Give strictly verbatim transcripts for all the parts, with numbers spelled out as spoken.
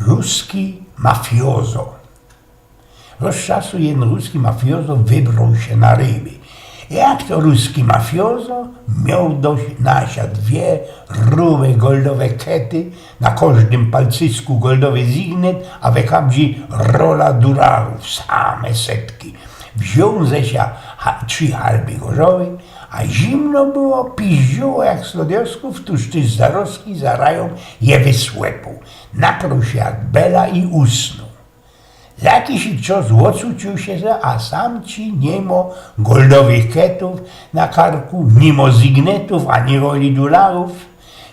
Ruski mafiozo. Roz czasu jedyn ruski mafiozo wybroł sie na ryby. Jak to ruski mafiozo mioł do nasia dwie rube goldowe kety, na kożdym palcysku goldowy zignet, a we kabzi rola dularōw, same setki. Wziōn ze sia ha, trzi halby gorzoły, a zimno było, piździło jak z lodioskōw, tuż tyż zaroski za rajōm je wysłepōł. Nakroł sie jak bela i usnōł. Za jakisik czas ôcuciōł sie, a sam ci niymo goldowych ketōw na karku, niymo zignetōw ani roli dularōw.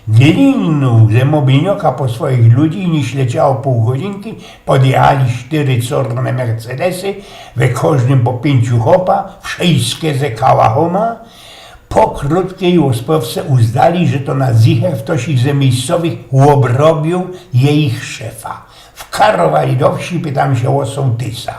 Glignōł ze mobilnioka po swojich ludzi i niy śleciało pōł godzinki, podjechali sztyry corne mercedesy, we kożdym po piyńciu chopa, wszyjske ze kałachōma. Po krōtkij ôsprowce uznali, że to na zicher ftoś ich ze miyjscowych ôbrobiōł jejich szefa. Wkarowali do wsi, pytōm sie ô sołtysa.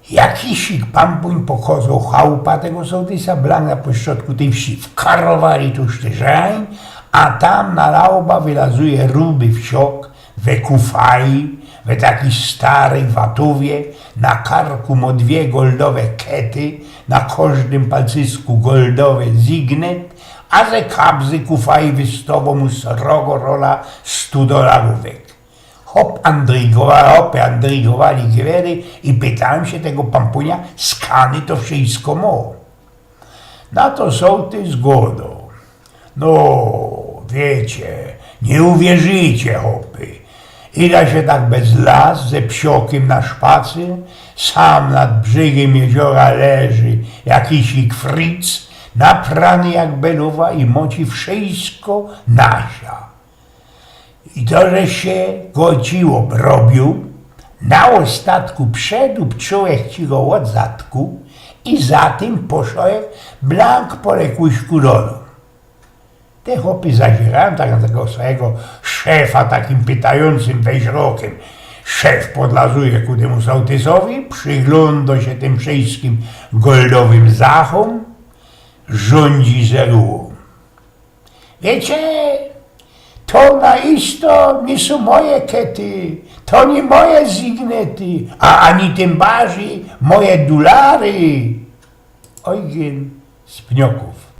Jakisik pampōń pokŏzoł chałupa tego sołtysa, blank na pośrodku tyj wsi. Wkarowali tuż tyż rajn, a tam na lauba wylazuje ruby wsiok, we kufaji, we takij staryj watōwie, na karku mo dwie goldowe kety, na kożdym palcysku goldowy zignet, a ze kabzy kufaji wystowo mu srogo rola stu dolarōwek. Chop andrygowa-, chopy andrygowali gwery i pytōm sie tego pampōnia, skany to wszyjsko mo. Na to sołtys gŏdŏ: „No, wiycie, niy uwierzicie, chopy. Ida sie tak bez las ze psiokym na szpacyr, sam nad brzygym jeziora leży jakisik fric, naprany jak belowa i mŏ ci wszyjsko nasia. I to, że sie go ci ôbrobiōł, na ôstatku przedupcziłech ci go ôd zadku i za tym poszołech blank po rekuśku dodomōm”. Te chopy zaziyrajōm tak na tego swojigo szefa takim pytajōncym weźrokym. Szef podlazuje ku tymu sołtysowi, prziglōndŏ sie tym wszyjskim goldowym zachōm, rzōndzi zerułōm: „Wiycie, to na isto niy sōm moje kety, to niy moje zignety, a ani tym barzij moje dulary”. Ojgyn z Pniokōw.